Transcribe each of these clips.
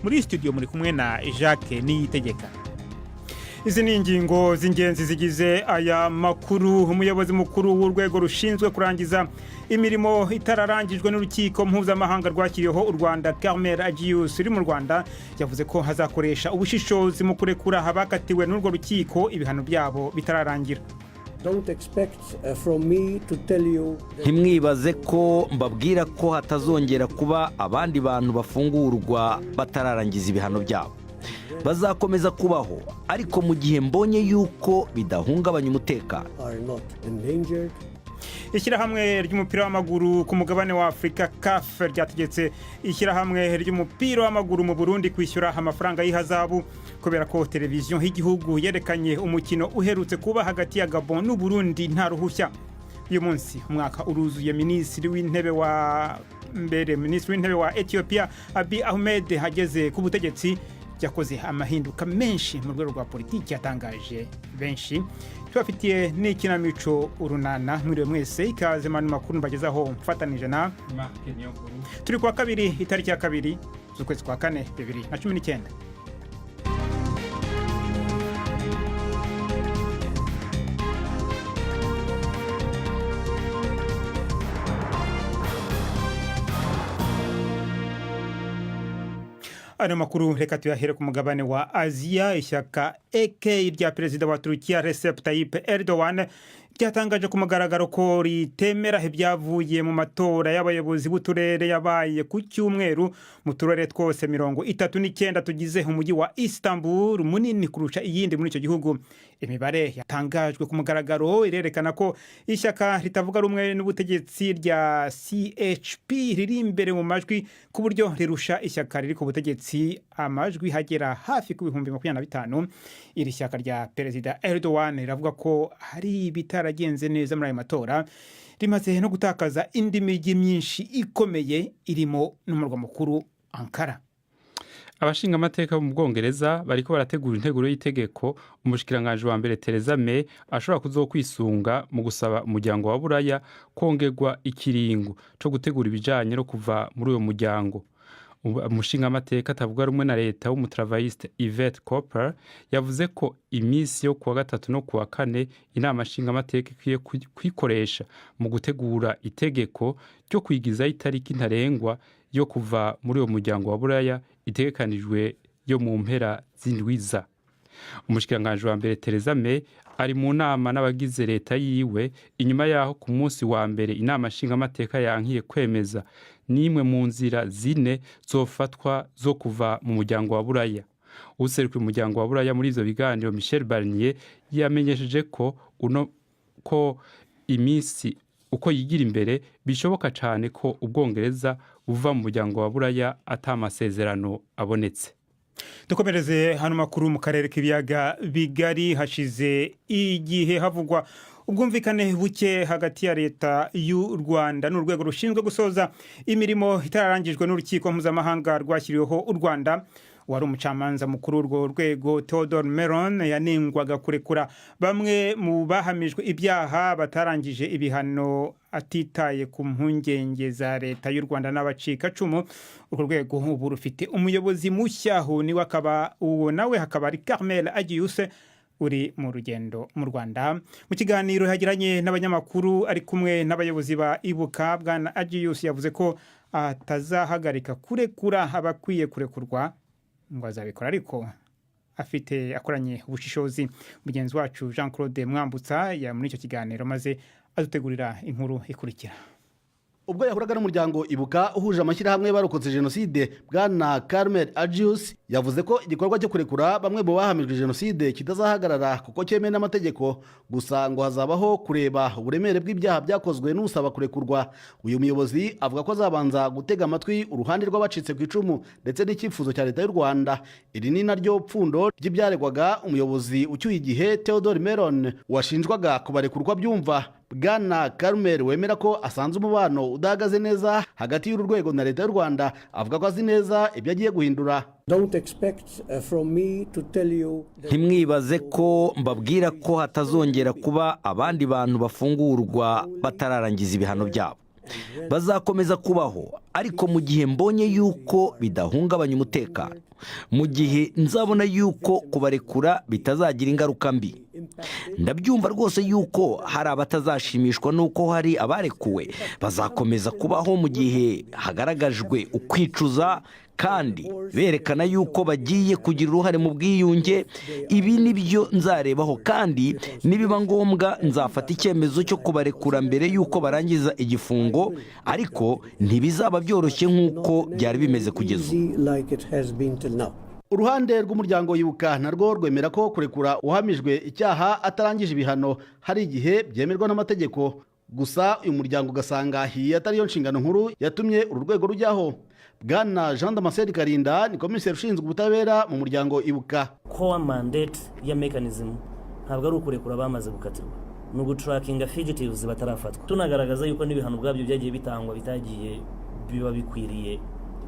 Muri studio muri kumwe na Jacques Niyitegeka. Izi ni ingingo z'ingenzi zigize aya makuru. Umuyobozi mukuru w'urwego rushinzwe kurangiza imirimo itararangijwe n'urukiko mpuzamahanga rwashyiriweho u Rwanda, Carmel Agius, uri mu Rwanda, yavuze ko hazakoresha ubushishozi mu kurekura abakatiwe n'urwo rukiko ibihano byabo bitararangira. Ntimwibaze ko mbabwira ko hatazongera kuba abandi bantu bafungurwa batararangiza ibihano byabo. Bazakomeza kubaho, ariko mu gihe mbonye yuko bidahungabanya umutekano. Ishyirahamwe ry'umupira w'amaguru ku mugabane wa Afurika, CAF, ryategetse ishyirahamwe ry'umupira w'amaguru mu Burundi kwishyura amafaranga y'ihazabu kubera ko televiziyo y'igihugu yerekanye umukino uherutse kuba hagati ya Gabon n'Uburundi nta ruhushya. Uyu munsi umwaka uruzuye minisitiri w'intebe wa mbere, minisitiri w'intebe wa Ethiopia Abiy Ahmed ageze ku butegetsi. Yakoze amahinduka menshi mu rwego rwa politiki yatangaje benshi. Tubafitiye n'ikinamico Urunana. Mwiriwe mwese, ikaze manu makuru mbagezaho mfatanije na turi kuwa kabiri, itariki ya 2 z'ukwezi kwa 4, 2019. Ano makuru reka tuyahere ku mugabane wa Aziya. Ishyaka AK rya perezida wa Turukiya Recep Tayyip Erdogan ryatangaje ku mugaragaro ko ritemera ibyavuye mu matora y'abayobozi b'uturere yabaye ku cyumweru mu turere twose 39 tugize umujyi wa Istanbul, munini kurusha iyindi muri icyo gihugu. Imibare yatangajwe ku mugaragaro irerekana ko ishyaka ritavuga rumwe n'ubutegetsi rya CHP riri imbere mu majwi, ku buryo rirusha ishyaka riri ku butegetsi amajwi hagera hafi ku 25,000. Iri shyaka rya perezida Erdogan riravuga ko hari ibitaragenze neza muri ayo matora. Rimaze no gutakaza indi mijyi myinshi ikomeye, irimo n'umurwa mukuru Ankara. Abashingamateka bo mu Bwongereza bariko barategura integuro y'itegeko umushikiranganji wa mbere Theresa May ashobora kuzokwisunga mu gusaba umuryango wa Buraya kongerwa ikiringo co gutegura ibijanye no kuva muri uyo muryango. Umushingamateka atavuga rumwe na leta w'umutravailliste Yvette Cooper yavuze ko iminsi yo kuwa gatatu no kuwa kane inama nshingamateka ikwiye kwikoresha mu gutegura itegeko ryo kwigizayo itariki ntarengwa yo kuva muri uwo muryango wa Buraya itegekanijwe yo mu mpera z'indwiza. Umushikiranganji wa mbere Theresa May ari mu nama n'abagize leta yiwe inyuma yaho ku munsi wa mbere inama nshingamateka yankiye kwemeza n'imwe mu nzira zine zofatwa zo kuva mu muryango wa Buraya. Userukiye umuryango wa Buraya muri ivyo biganiro, Michel Barnier, yamenyesheje ko uno ko iminsi uko yigira imbere bishoboka cane ko Ubwongereza buva mu muryango wa Buraya ata amasezerano abonetse. Dukomereze hano makuru mu karere k'ibiyaga bigari. Hashize igihe havugwa ubwumvikane buke hagati ya leta y'u Rwanda n'urwego rushinzwe gusoza imirimo itararangijwe n'urukiko mpuzamahanga rwashyiriweho u Rwanda. Wari umucamanza mukuru w'urwo rwego, Theodore Meron, yanengwaga kurekura bamwe mu bahamijwe ibyaha batarangije ibihano, atitaye ku mpungenge za leta y'u Rwanda n'abacikacumu. Urwo rwego ubu rufite umuyobozi mushya, niwe akaba uwo nawe hakaba ari Carmel Agius, uri mu rugendo mu Rwanda. Mu kiganiro yagiranye n'abanyamakuru ari kumwe n'abayobozi ba Ibuka, bwana Agius yavuze ko atazahagarika kurekura abakwiye kurekurwa, ngo azabikora ariko afite akoranye ubushishozi. Mugenzi wacu Jean Claude Mwambutsa ya muri icyo kiganiro, maze adutegurira inkuru ikurikira. Ubwo yahuraga n'umuryango Ibuka uhuje amashyirahamwe barokotse jenoside, bwana Carmel Agius yavuze ko igikorwa cyo kurekura bamwe mu bahamijwe jenoside kitazahagarara kuko cyemewe n'amategeko, gusa ngo hazabaho kureba uburemere bw'ibyaha byakozwe n'usaba kurekurwa. Uyu muyobozi avuga ko azabanza gutega amatwi uruhande rw'abacitse ku icumu ndetse n'icyifuzo cya leta y'u Rwanda. Iri ni naryo pfundo ry'ibyaregwaga umuyobozi ucyuye igihe Theodore Meron, washinjwaga kubarekurwa byumva. Bwana Carmel, wemera ko asanze umubano udahagaze neza hagati y'uru rwego na leta y'u Rwanda, avuga ko azi neza ibyo agiye guhindura. Ntimwibaze ko mbabwira ko hatazongera kuba abandi bantu bafungurwa batararangiza ibihano byabo. Bazakomeza kubaho, ariko mu gihe mbonye yuko bidahungabanya umutekano, mu gihe nzabona yuko kubarekura bitazagira ingaruka mbi. Ndabyumva rwose yuko hari abatazashimishwa n'uko hari abarekuwe. Bazakomeza kubaho mu gihe hagaragajwe ukwicuza kandi berekana yuko bagiye kugira uruhare mu bwiyunge. Ibi ni byo nzarebaho, kandi nibiba ngombwa nzafata icyemezo cyo kubarekura mbere y'uko barangiza igifungo, ariko ntibizaba byoroshye nk'uko byari bimeze kugeza ubu. Like it has been till now. Uruhande rw'umuryango Ibuka narwo rwemera ko kurekura uhamijwe icyaha atarangije ibihano hari igihe byemerwa n'amategeko. Gusa uyu muryango ugasanga iyi atari yo nshingano nkuru yatumye uru rwego rujyaho. Bwana Jean Damascene Karinda ni komiseri ushinzwe ubutabera mu muryango Ibuka. Core mandate ya mechanism ntabwo ari ukurekura abamaze gukatirwa, ni ugutrackinga fugitives batarafatwa. Tunagaragaza yuko n'ibihano ubwabyo byagiye bitangwa bitagiye biba bikwiriye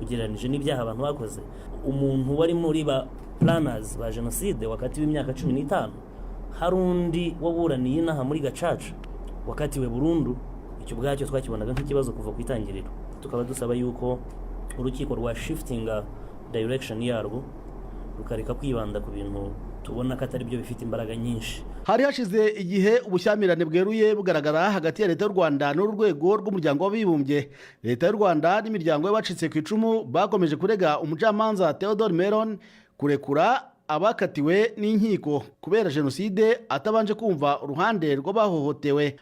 ugereranije n'ibyaha abantu bakoze. Umuntu wari muri ba planners ba jenoside wakatiwe imyaka 15, hari undi waburaniye inaha muri Gacaca wakatiwe burundu. Icyo ubwacyo twakibonaga nk'ikibazo kuva ku itangiriro, tukaba dusaba yuko urukiko rwa shiftinga direction yarwo, rukareka kwibanda ku bintu tubona ko atari byo bifite imbaraga nyinshi. Hari hashize igihe ubushyamirane bweruye bugaragara hagati ya Leta y'u Rwanda n'urwego rw'Umuryango w'Abibumbye. Leta y'u Rwanda n'imiryango y'abacitse ku icumu bakomeje kurega umucamanza Theodore Meron kurekura abakatiwe n'inkiko kubera jenoside atabanje kumva uruhande rw'abahohotewe.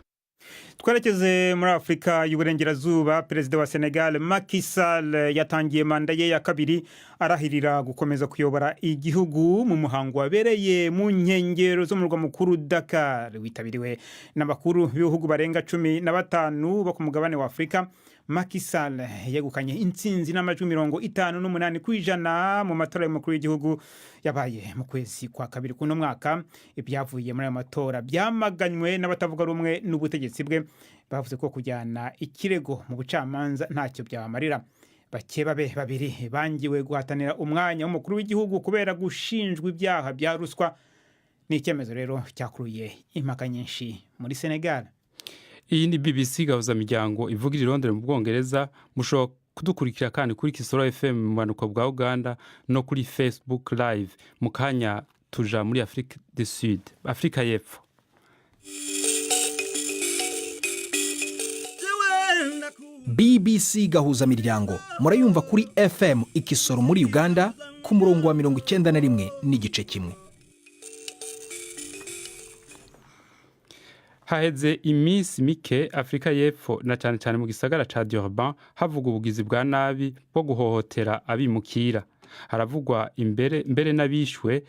Twerekeze muri Afurika y'Uburengerazuba. Perezida wa Senegal, Macky Sall, yatangiye manda ye ya kabiri arahirira gukomeza kuyobora igihugu mu muhango wabereye mu nkengero z'umurwa mukuru Dakar, witabiriwe n'abakuru b'ibihugu barenga 15 bo ku mugabane wa Afurika. Macky Sall yegukanye intsinzi n'amajwi 58% mu matora y'umukuru w'igihugu yabaye mu kwezi kwa kabiri kuno mwaka. Ibyavuye muri ayo matora byamaganywe n'abatavuga rumwe n'ubutegetsi bwe, bavuze ko kujyana ikirego mu bucamanza ntacyo byabamarira. Bakeba be babiri bangiwe guhatanira umwanya w'umukuru w'igihugu kubera gushinjwa ibyaha bya ruswa. Ni icyemezo rero cyakuruye impaka nyinshi muri Senegal. Iyi ni BBC Gahuzamiryango ivugira i Londres mu Bwongereza. Mushobora kudukurikira kandi kuri Kisoro FM mu bumanuko bwa Uganda no kuri Facebook Live. Mu kanya tuja muri Afrique du Sud, Afrika y'Epfo. BBC Gahuzamiryango murayumva kuri FM Ikisoro muri Uganda ku murongo wa 91.1. Haheze iminsi mike Afurika y'Epfo na cyane cyane mu gisagara ca Durban havuga ubugizi bwa nabi bwo guhohotera abimukira. Haravugwa imbere mbere n'abishwe,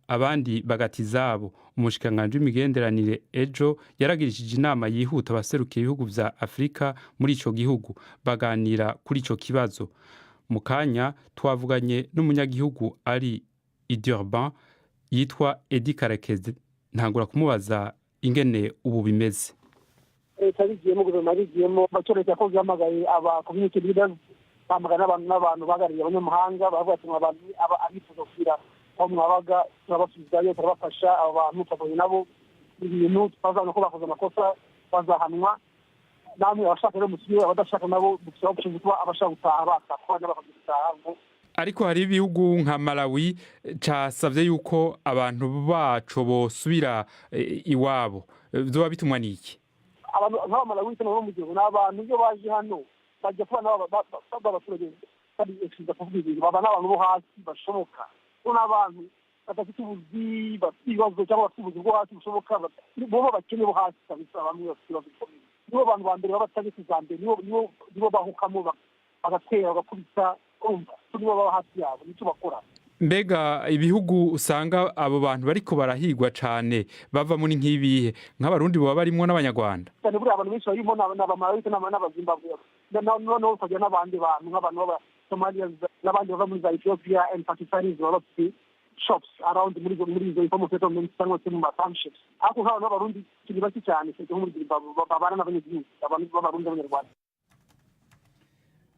abandi bagati zabo. Umushikiranganji w'imigenderanire ejo yaragirishije inama yihuta abaserukiye ibihugu vya Afurika muri ico gihugu, baganira kuri ico kibazo. Mu kanya twavuganye n'umunyagihugu ari i Durban yitwa Edi Karekezi, ntangura kumubaza ingene ubu bimeze. Leta bigiyemo, guverinoma bigiyemo, abaturage ko byahamagaye aba community leaders, bahamagara n'abantu bahagarariye abanyamahanga, baravuga ati: "Abantu abifuza gusubira aho mwabaga turabasubizayo, turabafasha. Abo bantu twakoranye nabo ibintu, twazabona ko bakoze amakosa bazahanwa. Namwe abashaka rero musubire, abadashaka nabo dufite options kuba abashaka gutaha bataha, kuba n'abakaza gutaha." Ariko hari ibihugu nka Malawi casavye yuko abantu baco bosubira iwabo. Vyoba bitumwa n'iki? Abantu nk'Abamalawi cyangwa bo mu gihugu ni abantu iyo baje hano bajya kuba nabo b'abaturage bari kuvuga ibintu, baba n'abantu bo hasi bashoboka, bo n'abantu badafite ubuzi, bafite ibibazo cyangwa bafite ubuzi bwo hasi bushoboka, bo b'abakene bo hasi kabisa. Bamwe bafite ibibazo bikomeye, nibo bantu ba mbere baba target za mbere, nibo bahukamo bagatera, bagakubita. Urumva nibo baba hafi yabo, nicyo bakora. Mbega ibihugu usanga abo bantu bariko barahigwa cane bava muri nk'ibihe? Nk'Abarundi boba barimwo n'Abanyarwanda? Cyane, buriya abantu benshi barimo ni Abamalawi n'Abazimbabwe, noneho ukagira n'abandi bantu nk'abantu b'Abasomaliya n'abandi bava muri za Ethiopia and Pakistanis, baba bafite shops around muri izo informal settlements cyangwa se mu ma townships. Ariko nk'abantu b'Abarundi ni bake cyane, nko muri Zimbabwe babana n'abanyagihugu, abantu b'Abarundi n'Abanyarwanda.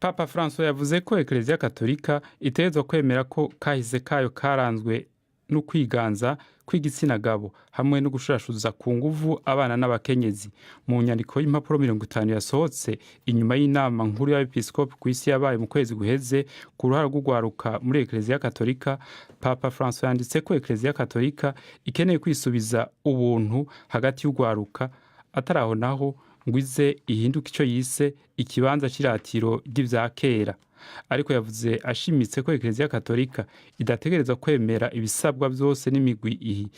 Papa Francois yavuze ko Ekereziya Katolika itegerezwa kwemera ko kahise kayo karanzwe n'ukwiganza kw'igitsina gabo hamwe no gushurashuza ku nguvu abana n'abakenyezi. Mu nyandiko y'impapuro 50 yasohotse inyuma y'inama nkuru y'abepiskopi ku isi yabaye mu kwezi guheze ku ruhara rw'ugwaruka muri Ekleziya Katolika, Papa Francois yanditse ko Ekleziya Katolika ikeneye kwisubiza ubuntu hagati y'ugwaruka, ataraho naho ngo ize ihinduke ico yise ikibanza c'iratiro ry'ivya kera. Ariko yavuze ashimitse ko Ekleziya Katolika idategerezwa kwemera ibisabwa vyose n'imigwi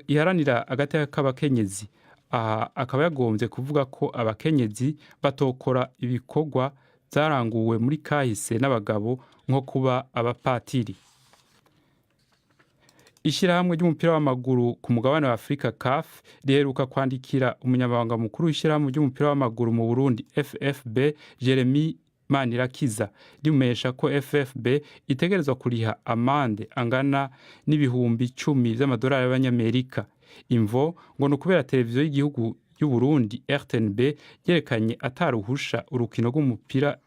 iharanira agateka k'abakenyezi. Aha akaba yagombye kuvuga ko abakenyezi batokora ibikorwa vyaranguwe muri kahise n'abagabo, nko kuba abapatiri. Ishyirahamwe ry'umupira w'amaguru ku mugabane wa Afurika, CAF, riheruka kwandikira umunyamabanga mukuru w'ishyirahamwe ry'umupira w'amaguru mu Burundi, FFB, Jeremy Manirakiza, rimumenyesha ko FFB itegerezwa kuriha amande angana n'10,000 vy'amadolari y'abanyamerika. Imvo ngo ni ukubera televiziyo y'igihugu y'u Burundi, RTNB, yerekanye ataruhusha urukino rw'umupira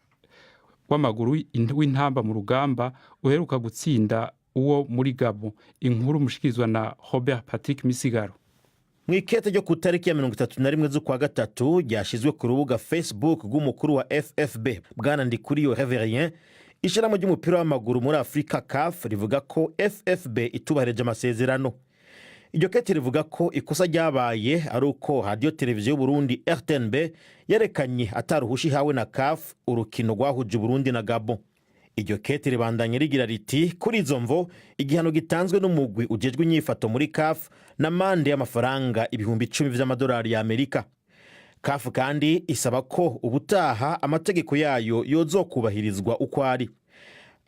w'amaguru w'Intamba mu Rugamba uheruka gutsinda uwo muri Gabo. Inkuru mushikirizwa na Robert Patrick Misigaro. Mu ikete ryo ku tariki ya 31 z'ukwa gatatu ryashyizwe ku rubuga Facebook rw'umukuru wa FFB, bwana Ndikuriyo Reverien, ishyirahamwe ry'umupira w'amaguru muri Afurika, CAF, rivuga ko FFB itubahirije amasezerano. Iryo kete rivuga ko ikosa ryabaye ari uko Radiyo Televiziyo y'Uburundi, RTNB, yerekanye ataruhusha ihawe na CAF urukino rwahuje Uburundi na Gabon. Iryo kete ribandanya rigira riti: "Kuri izo mvo, igihano gitanzwe n'umugwi ujejwe inyifato muri CAF n'amande y'amafaranga 10,000 vy'amadolari y'Amerika." CAF kandi isaba ko ubutaha amategeko yayo yozokubahirizwa uko ari.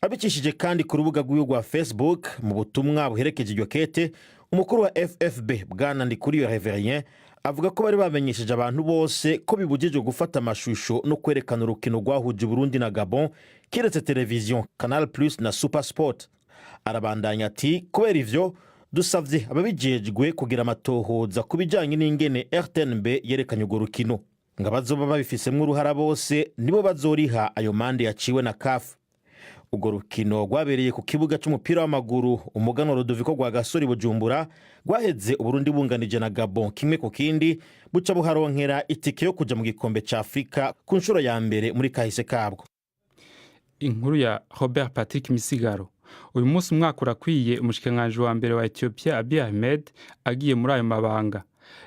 Abicishije kandi ku rubuga rw'iwe rwa Facebook, mu butumwa buherekeje iryo kete, umukuru wa FFB, bwana Ndikuriyo Reverien, avuga ko bari bamenyesheje abantu bose ko bibujijwe gufata amashusho no kwerekana urukino rwahuje Burundi na Gabon, kiretse televiziyo Canal Plus na Super Sport. Arabandanya ati: "Kubera ivyo, dusavye ababijejwe kugira amatohoza ku bijanye n'ingene RTNB yerekanye urwo rukino, ngo abazoba babifisemwo uruhara bose nibo bazoriha ayo mande yaciwe na CAF." Urwo rukino rwabereye ku kibuga cy'umupira w'amaguru Umuganwa Rudoviko rwa Gasore, Bujumbura, rwaheze Uburundi bunganije na Gabon 1-1, buca buharonkera itike yo kuja mu gikombe ca Afurika ku nshuro ya mbere muri kahise kabwo. Inkuru ya Robert Patrick Misigaro. Uyu munsi umwaka urakwiye umushikiranganji wa mbere wa Ethiopia, Abiy Ahmed, agiye muri ayo mabanga.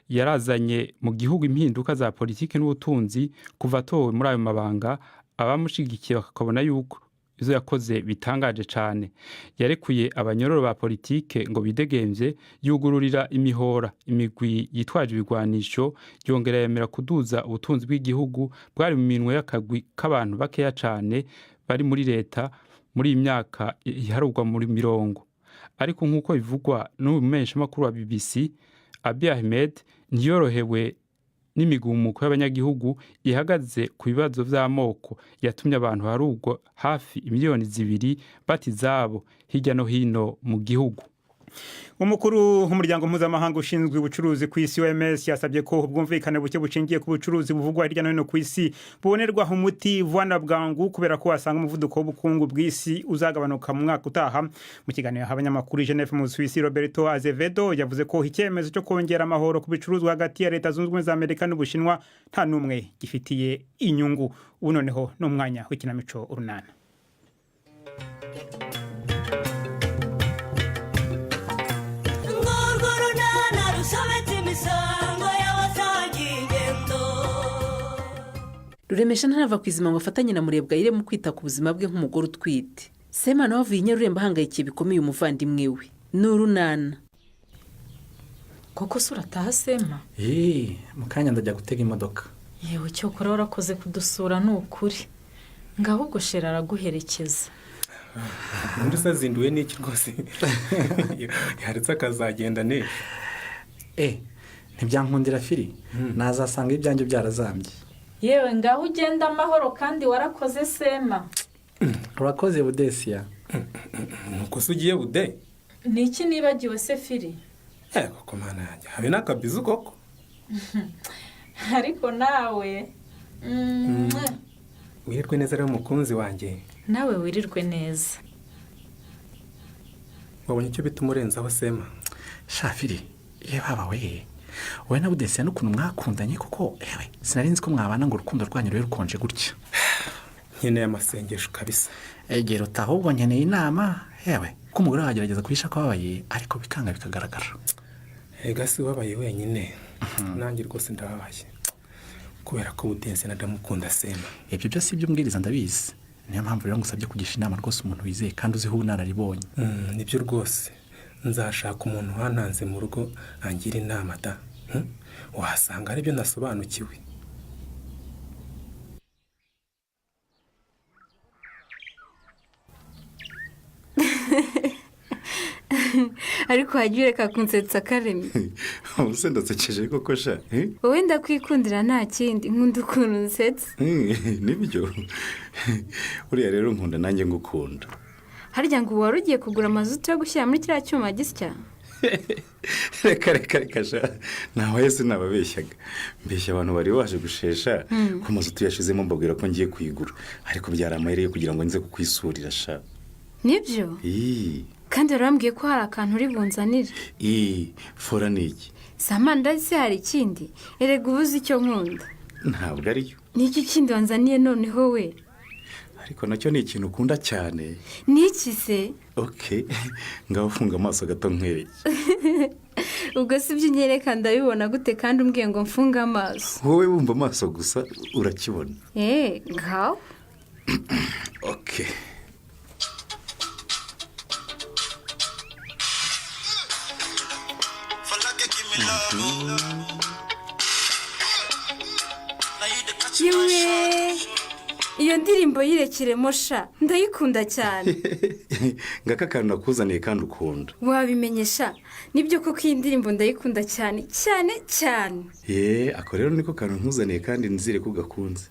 Yarazanye mu gihugu impinduka za politiki n'ubutunzi kuva atowe muri ayo mabanga, abamushigikiye bakabona yuko izo yakoze bitangaje cane. Yarekuye abanyororo ba politike ngo bidegemvye, yugururira imihora imigwi yitwaje ibigwanisho, yongera yemera kuduza ubutunzi bw'igihugu bwari mu minwe y'akagwi k'abantu bakeya cane bari muri leta muri iyi myaka iharurwa muri mirongo. Ariko nk'uko bivugwa n'uyu mumenyeshamakuru wa BBC, Abiy Ahmed ntiyorohewe n'imigumuko y'abanyagihugu ihagaze ku bibazo vy'amoko yatumye abantu harugwa hafi 2 miliyoni bata izabo hirya no hino mu gihugu. Umukuru w'umuryango mpuzamahanga ushinzwe ubucuruzi ku isi, OMS, yasabye ko ubwumvikane buke bushingiye ku bucuruzi buvugwa hirya no hino ku isi bubonerwa umuti vuba na bwangu, kubera ko wasanga umuvuduko w'ubukungu bw'isi uzagabanuka mu mwaka utaha. Mu kiganiro abanyamakuru i Geneve mu Busuwisi, Roberto Azevedo yavuze ko icyemezo cyo kongera amahoro ku bicuruzwa hagati ya Leta Zunze Ubumwe za Amerika n'Ubushinwa nta n'umwe gifitiye inyungu. Ubu noneho ni umwanya w'ikinamico Urunana. Urwo runana rusobetse imisango y'abasangiye ingendo. Ruremesha ntarava ku izima ngo afatanye na Murebwayire mu kwita ku buzima bwe nk'umugore utwite. Semana wavuye i Nyarurembo ahangayikiye bikomeye umuvandimwe we. Ni Urunana. Koko se urataha, Sema? Eee, mu kanya ndajya gutega imodoka. Yewe, cyokora warakoze kudusura, ni ukuri. Ngaho ubwo shera araguherekeza. Undi usazinduwe n'iki rwose? Yaretse akazagenda n'ejo. Ntibyankundira firi, nazasanga ibyanjye byarazambye. Yewe, ngaho ugenda amahoro kandi warakoze, Sema. Urakoze, Budesiya. Nuko se ugiye, Bude? Ni iki nibagiwe se, firi? Koko mana yanjye, habe n'akabizu koko. Ariko nawe. Wirirwe neza rero, mukunzi wanjye. Nawe wirirwe neza. Wabonye icyo bita umurenzaho Sema? Shafiri, ye baba we, wowe na Budesiya n'ukuntu mwakundanye kuko ewe sinari nzi ko mwabana ngo urukundo rwanyu rube rukonje gutya. Nkeneye amasengesho kabisa. Egera ahubwo nkeneye inama, yewe ko umugore wagerageza guhisha ko ababaye ariko bikanga bikagaragara. Ega si ubabaye wenyine, nanjye rwose ndababaye kubera ko Budesiya ndamukunda Sema. Ibyo byose ibyo umbwiriza ndabizi, niyo mpamvu rero ngusabye kugisha inama rwose umuntu wizeye kandi uziho ubunararibonye. Nibyo rwose, nzashaka umuntu wantanze mu rugo angira inama da. Wahasanga aribyo nasobanukiwe. Ariko wajya ureka kunsetsa Karemi. Ubuse ndasekeje koko sha? Wowe ndakwikundira nta kindi, nkunda ukuntu unsetsa. Nibyo, uriya rero nkunda nanjye ngukunda. Harya ngo wari ugiye kugura amazutu yo gushyira muri kiriya cyuma gisya? Reka reka reka sha, ntawe sinababeshyaga, mbeshya abantu bari baje gushesha ko amazutu yashizemo mbabwira ko ngiye kuyigura, ariko byari amahirwe kugira ngo nze kukwisurira sha. Nibyo? Kandi warambwiye ko hari akantu uri bunzanire. Fora ni iki? Si amandazi se hari ikindi? Erega ubuze icyo nkunda. Ntabwo ariyo. Ni iki kindi wanzaniye noneho we? Ariko nacyo ni ikintu ukunda cyane. Ni iki se? Okay, ngaho ufunga amaso gato nkwereke. Ubwo si ibyo unyereka ndabibona gute kandi umbwiye ngo mfunge amaso? Wowe wumva amaso gusa urakibona. Ngaho. Okay. Yewe, iyo ndirimbo yirekeremo sha, ndayikunda cyane. Ngaka kantu nakuzaniye kandi ukunda. Wabimenye sha, nibyo koko iyi ndirimbo ndayikunda cyane cyane cyane. Ako rero niko kantu nkuzaniye kandi nzire ko ugakunze.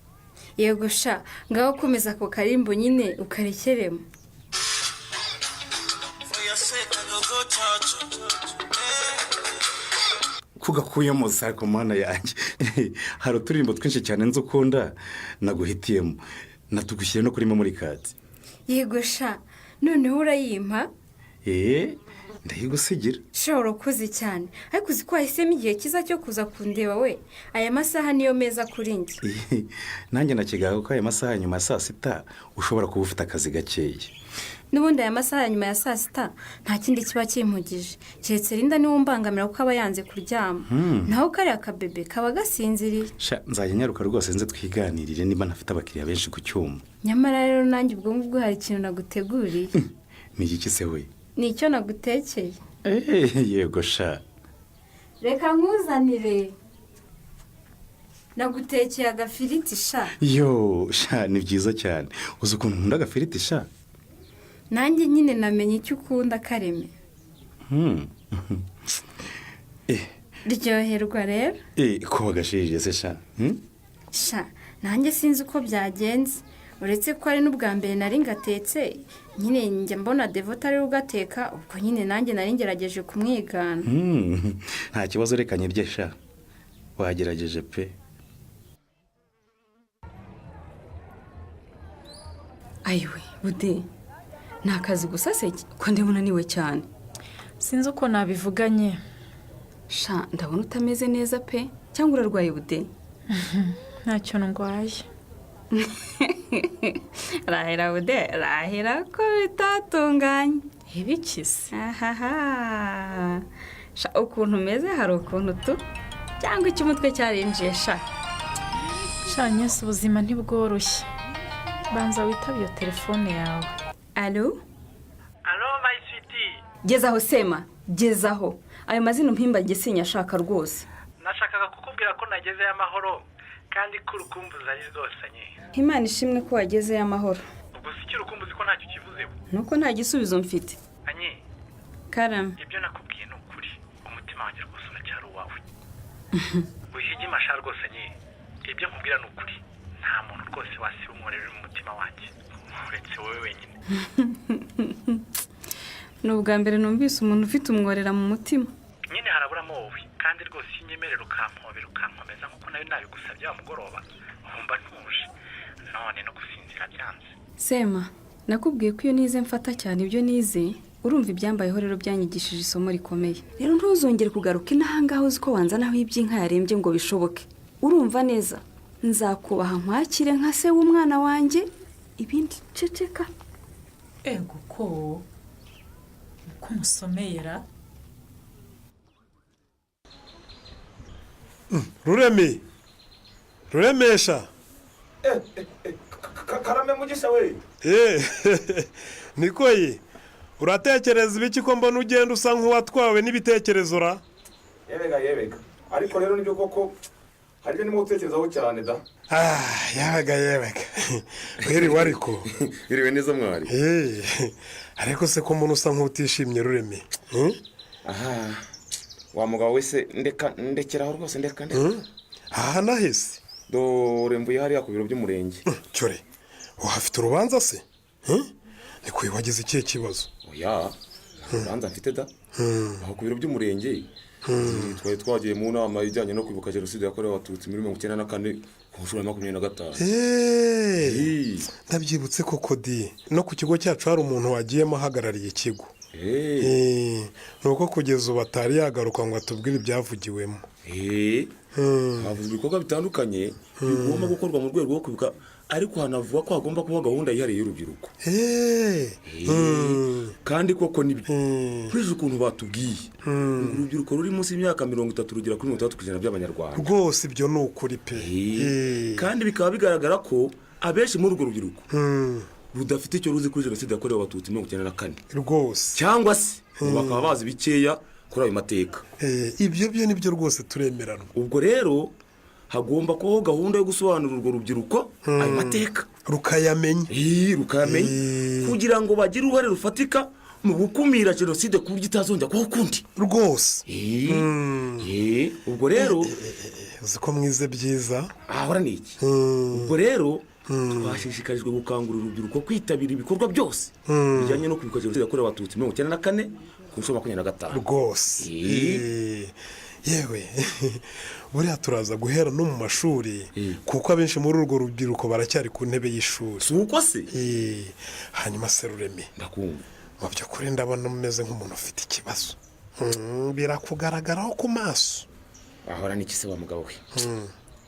Yego sha, ngaho komeza ako karimbo nyine ukarekeremo. Kugakuyemo sako mana yanjye. Hari uturirimbo twinshi cyane nzi ukunda naguhitiyemo, natugushyire no kuri memory card. Yego sha, noneho urayimpa? Ndayigusigira. Sha urakoze cyane, ariko uzi ko wahisemo igihe cyiza cyo kuza kundeba we. Aya masaha niyo meza kuri njye. Nanjye nakigaga ko aya masaha nyuma ya saa sita ushobora kuba ufite akazi gakeya. N'ubundi aya masaha nyuma ya saa sita nta kindi kiba kimpugije, keretse Linda niwe umbangamira kuko aba yanze kuryama. Naho kariya kabebe kaba gasinziriye. Sha nzajya nyaruka rwose nze twiganirire niba ntafite abakiriya benshi ku cyuma. Nyamara rero nanjye ubwo ngubwo hari ikintu naguteguriye. Ni iki se we? Ni icyo nagutekeye. Yego sha. Reka nkuzanire. Nagutekeye agafiriti sha. Yo sha, ni byiza cyane. Uzi ukuntu nkunda agafiriti sha? Nanjye nyine namenye icyo ukunda Kareme. Ryoherwa rero. Ko wagashirije se sha? Sha, nanjye sinzi uko byagenze. Uretse ko ari n'ubwa mbere nari ngatetse, nyine njya mbona Devota ari ugateka, ubwo nyine nanjye nari ngerageje kumwigana. Nta kibazo, reka nyirye sha. Wagerageje pe. Ayiwe, Bude. Ni akazi gusa se ko ndabona niwe cyane. Sinzi uko nabivuganye. Sha, ndabona utameze neza pe, cyangwa urarwaye Bude? Ntacyo ndwaye. Rahera Bude, rahera ko bitatunganye. Ibiki se? Ahaha. Sha, ukuntu umeze hari ukuntu tu cyangwa icy'umutwe cyarinjiye sha. Sha nyese ubuzima ntibworoshye. Banza witabe iyo telefone yawe. Alo? Alo my sweetie. Gezaho Sema, gezaho. Ayo mazina umpimba sinyashaka rwose. Nashakaga kukubwira ko nagezeyo amahoro kandi ko urukumbuzi ari rwose nye. Imana ishimwe ko wagezeyo amahoro. Ubwo si icyo urukumbuzi ko ntacyo kivuzeho? Nuko nta gisubizo mfite. Anye. Karame. Ibyo nakubwiye ni ukuri. Umutima wanjye rwose uracyari uwawe. Wihige imasha rwose nye. Ibyo nkubwira ni ukuri. Nta muntu rwose wasiba umworera uri mu mutima wanjye. Uretse wowe wenyine. Ni ubwa mbere numvise umuntu ufite umworera mu mutima. Nyine haraburamo wowe kandi rwose iyo unyemerera ukampobera ukankomeza nkuko nayo nabigusabye wa mugoroba wumva ntuje none no gusinzira byanze. Sema, nakubwiye ko iyo nize mfata cyane ibyo nize Urumva, ibyambayeho rero byanyigishije isomo rikomeye. Rero ntuzongere kugaruka inaha ngaha uzi ko wanzanaho iby'inka yarembye ngo bishoboke. Urumva neza? Nzakubaha, nkwakire nka se w'umwana wanjye, ibindi ceceka. Ego, ko uko musomeyera. Ruremi, ruremesha. Karame Mugisha we. Nikoye, uratekereza ibiki ko mbona ugenda usa nk'uwatwawe n'ibitekerezo ra? Yebega yebega, ariko rero nibyo koko, hari ibyo ndimo gutekerezaho cyane da. Yebega yebega, wiriwe ariko? Wiriwe neza mwari. Ariko se ko umuntu usa nk'utishimye, Ruremi? Aha wa mugabo wese, ndeka, ndekeraho rwose, ndeka, ndeka. Aha nahise. Dore mvuye hariya ku biro by'umurenge. Cyore, uhafite urubanza se? Ni wagize ikihe kibazo? Oya, nta rubanza mfite da. Aho ku biro by'umurenge twari twagiye mu nama ijyanye no kwibuka Jenoside yakorewe Abatutsi muri 94 ku nshuro ya 25. Ndabyibutse koko di, no ku kigo cyacu hari umuntu wagiyemo ahagarariye ikigo. Ni uko kugeza ubu atari yagaruka ngo atubwire ibyavugiwemo. Havuzwe ibikorwa bitandukanye bigomba gukorwa mu rwego rwo kwibuka, ariko hanavuga ko hagomba kuba gahunda yihariye y'urubyiruko. Kandi koko nibyo, nkurikije ukuntu batubwiye, urubyiruko ruri munsi y'imyaka 30 rugera kuri 60% by'Abanyarwanda. Rwose ibyo ni ukuri pe. Kandi bikaba bigaragara ko abenshi muri urwo rubyiruko rudafite icyo ruzi kuri Jenoside yakorewe Abatutsi 94. Rwose. Cyangwa se bakaba bazi bikeya kuri ayo mateka. Ibyo byo nibyo rwose, turemeranwa. Ubwo rero hagomba kubaho gahunda yo gusobanurira urwo rubyiruko ayo mateka. Rukayamenya. Rukayamenya, kugira ngo bagire uruhare rufatika mu gukumira jenoside ku buryo itazongera kubaho ukundi. Rwose. Ubwo rero uzi ko mwize byiza. Ahora ni iki? Ubwo rero twashishikarijwe gukangurira urubyiruko kwitabira ibikorwa byose bijyanye no kwibuka Jenoside yakorewe Abatutsi 94 ku nshuro 25. Rwose. Yewe, buriya turaza guhera no mu mashuri, kuko abenshi muri urwo rubyiruko baracyari ku ntebe y'ishuri. Si uko se? Hanyuma se Ruremi? Ndakumva. Mu by'ukuri ndabona umeze nk'umuntu ufite ikibazo, birakugaragaraho ku maso. Ahora n'iki se wa mugabo we?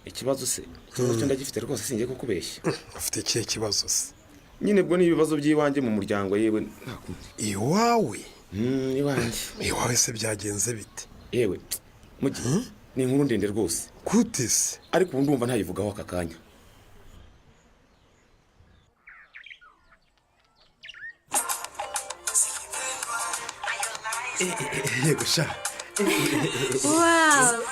Ikibazo se, ikibazo cyo ndagifite rwose, singiye kukubeshya. Ufite ikihe kibazo se? Nyine bwo ni ibibazo by'iwanjye mu muryango, yewe nta kundi. Iwawe? Iwanjye. Iwawe se byagenze bite? Yewe mugi, ni inkuru ndende rwose. Gute se? Ariko ubu ndumva ntayivugaho aka kanya. Yego sha. Wow!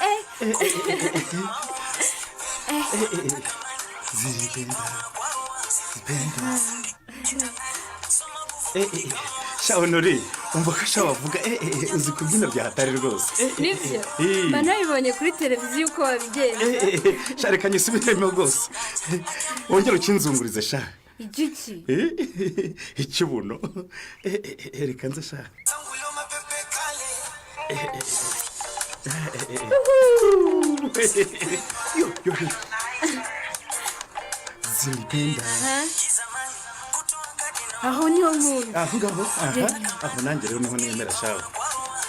Ziripenda, zipenda. Sha Honore, umva ko sha bavuga uzi kubyina bya hatari rwose. Nibyo, mba nabibonye kuri televiziyo uko wabigenza. Sha, reka nyisubiremo rwose, wongere ukinzungurize sha. Igiki? Ikibuno. Reka nze sha. Yo yo, zilipenda. Aho niho nkunda. Aho ngaho, aha aho nanjye rero niho nemera shawe.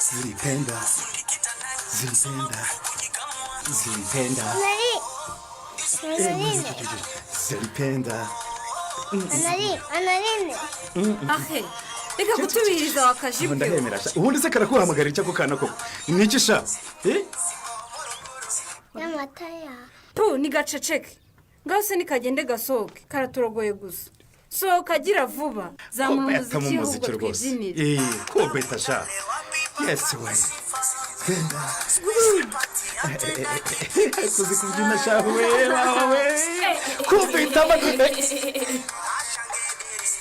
Zilipenda, zilipenda, zilipenda, zilipenda. Ahe, reka kutubiriza wakajibwe. Ndahemera sha. Ubundi se karakuhamagara icyo ako kana koko niki sha? N'amata ya pu ni gaceceke, ngaho se nikagende gasohoke, karaturogoye gusa. Sohoka gira vuba, zamura umuziki ahubwo twibyinire. Ko beta sha, yes we genda kuzi kubyina sha we wawe ko beta.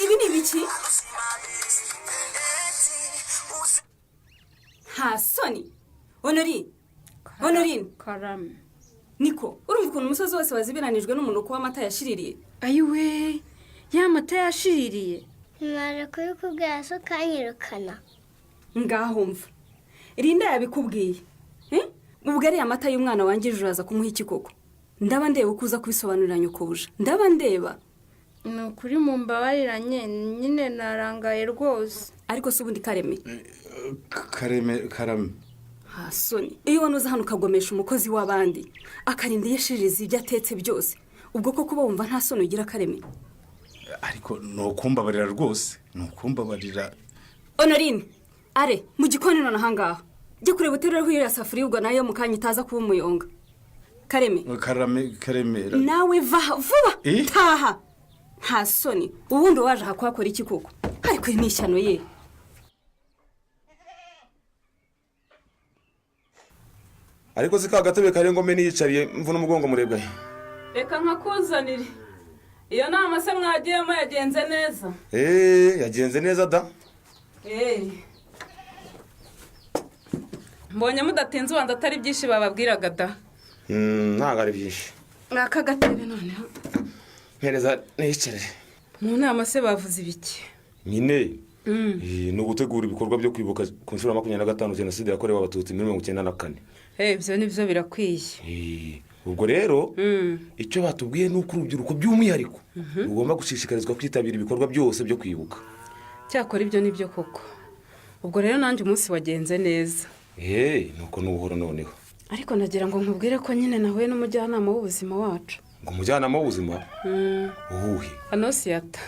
Ibi ni ibiki? Nta soni, Honorine! Honorine! Karame. Niko, urumva ukuntu umusozi wose wazibiranijwe n'umunuko w'amata yashiririye? Ayiwe, ya mata yashiririye! Mara kubikubwira so ukanyirukana. Ngaho mva, Rinda yabikubwiye. Ubwo ariya mata y'umwana wangije uraza kumuha iki koko? Ndaba ndeba uko uza kubisobanurira nyokobuje, ndaba ndeba. Ni ukuri mumbabariranye, nyine narangaye rwose. Ariko si ubundi Kareme? Kareme, karame. Hasoni, iyo wanuza hano ukagomesha umukozi w'abandi, akarinda yishiriza ibyo atetse byose, ubwo koko uba wumva nta soni ugira, Kareme? Ariko ni ukumbabarira rwose, ni ukumbabarira. Honorine, are mu gikoni none ahangaha, jya kureba uterureho iyo safuriya, ubwo nayo mu kanya itaza kuba umuyonga. Kareme! Karame, Karemera. Nawe vaha vuba. Eh? Taha, nta soni. Ubundi waje aha kuhakora iki koko? Ariko iri ni ishyano ye. Ariko si ka gatebe kari ngome niyicariye mvuna umugongo, murebwa? Reka nkakuzanire. Iyo nama se mwagiyemo yagenze neza? Eee, yagenze neza da. Eee, mbonye mudatinze, ubanza atari byinshi bababwiraga da. Ntabwo ari byinshi. Ngaka gatebe noneho. Mpereza niyicarire. Mu nama se bavuze ibiki? Nyine ni ugutegura ibikorwa byo kwibuka ku nshuro ya 25 jenoside yakorewe Abatutsi muri 94. Eh, ibyo nibyo birakwiye. Ubwo rero icyo batubwiye ni uko urubyiruko by'umwihariko rugomba gushishikarizwa kwitabira ibikorwa byose byo kwibuka. Cyakora ibyo nibyo koko. Ubwo rero nanjye umunsi wagenze neza. Eee, nuko n'ubuhoro noneho. Ariko nagira ngo nkubwire ko nyine nahuye n'umujyanama w'ubuzima wacu. Ngo umujyanama w'ubuzima? Uwuhe? Anosiyata.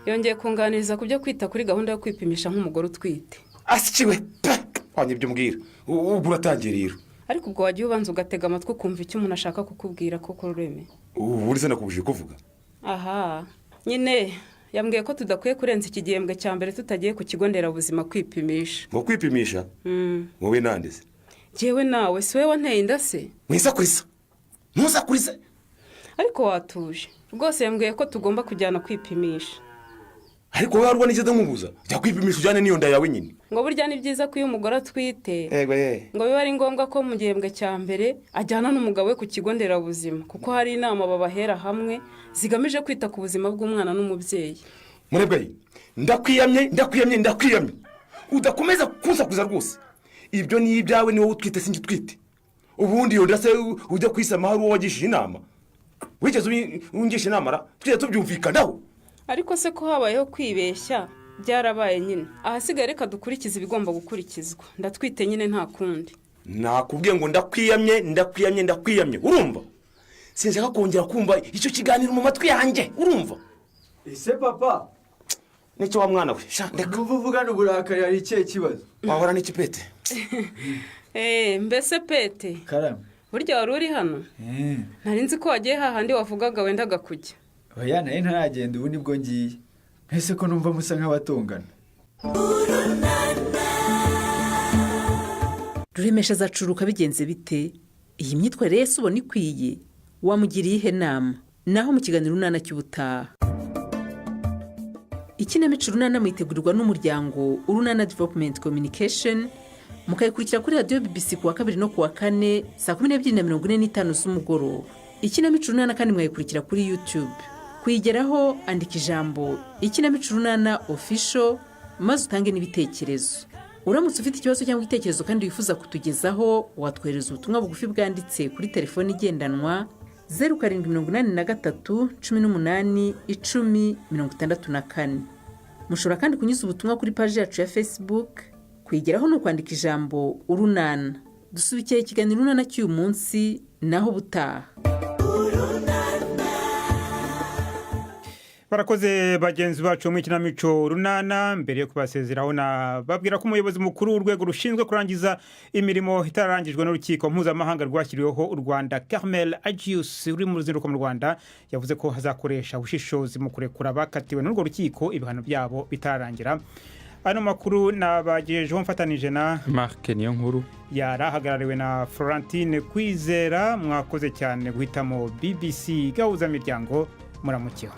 Yongeye kunganiriza ku byo kwita kuri gahunda yo kwipimisha nk'umugore utwite. Asikiwe pe, wanya ibyo umbwira, ubwo uratangiye rero. Ariko ubwo wagiye ubanza ugatega amatwi, ukumva icyo umuntu ashaka kukubwira koko, Rureme? Ubu uri se nakubujije kuvuga? Aha nyine yambwiye ko tudakwiye kurenza iki gihembwe cya mbere tutagiye ku kigo nderabuzima kwipimisha. Ngo kwipimisha? Wowe nande se? Jyewe nawe. Si wowe wanteye inda se? Mwisakuriza, ntuzakurize. Ariko watuje rwose, yambwiye ko tugomba kujyana kwipimisha. Ariko wowe harwa n'icyo nkubuza, jya kwipimisha ujyane n'iyo nda yawe nyine. Ngo burya ni byiza ko iyo umugore atwite, Yego ye. ngo biba ari ngombwa ko mu gihembwe cya mbere ajyana n'umugabo we ku kigo nderabuzima, kuko hari inama babahera hamwe zigamije kwita ku buzima bw'umwana n'umubyeyi. Murebwayi, ndakwiyamye, ndakwiyamye, ndakwiyamye, udakomeza kunsakuza rwose. Ibyo ni ibyawe, ni wowe utwite, sinjye utwite. Ubundi iyo nda se ujya kwisama hari uwo wagishije inama? Wigeze ungisha inama ra tujya tubyumvikanaho? Ariko se ko habayeho kwibeshya, byarabaye nyine, ahasigaye reka dukurikize ibigomba gukurikizwa. Ndatwite nyine, nta kundi. Nakubwiye ngo ndakwiyamye, ndakwiyamye, ndakwiyamye, urumva? Sinshaka kongera kumva icyo kiganiro mu matwi yanjye, urumva? Ese papa? Nicyo wa mwana we, sha ndeka. Numva uvugana uburakari, hari ikihe kibazo? Wahora n'iki, Pete? Eee, mbese Pete? Karame. Burya wari uri hano? Nari nzi ko wagiye hahandi wavugaga wendaga kujya. Oya, nayo ntaragenda, ubu nibwo ngiye. Mbese ko numva musa nk'abatongana? Ruremesha azacuruka bigenze bite? Iyi myitwarire ye se ubona ikwiye? Wamugiriye ihe nama? Naho mu kiganiro Urunana cy'ubutaha. Ikinamico Urunana muyitegurirwa n'umuryango Urunana Development Communication, mukayikurikira kuri radiyo BBC ku wa kabiri no ku wa kane saa 12:45 z'umugoroba. Ikinamico Urunana kandi mwayikurikira kuri YouTube. Kuyigeraho, andika ijambo "Ikinamico Urunana Official" maze utange n'ibitekerezo. Uramutse ufite ikibazo cyangwa igitekerezo kandi wifuza kutugezaho, watwohereza ubutumwa bugufi bwanditse kuri telefoni igendanwa 0783181064. Mushobora kandi kunyuza ubutumwa kuri paji yacu ya Facebook. Kuyigeraho ni ukwandika ijambo "Urunana". Dusubikiye ikiganiro Urunana cy'uyu munsi, naho ubutaha. Barakoze bagenzi bacu mu ikinamico Runana. Mbere yo kubasezeraho, babwira ko umuyobozi mukuru w'urwego rushinzwe kurangiza imirimo itararangijwe n'urukiko mpuzamahanga rwashyiriweho u Rwanda, Carmel Agius, uri mu ruzinduko mu Rwanda, yavuze ko hazakoresha ubushishozi mu kurekura abakatiwe n'urwo rukiko ibihano byabo bitararangira. Ano makuru nabagejejeho mfatanije na Mark niyo nkuru. Yari ahagarariwe na Florentine Kwizera. Mwakoze cyane guhitamo BBC Gahuzamiryango. Muramukeho.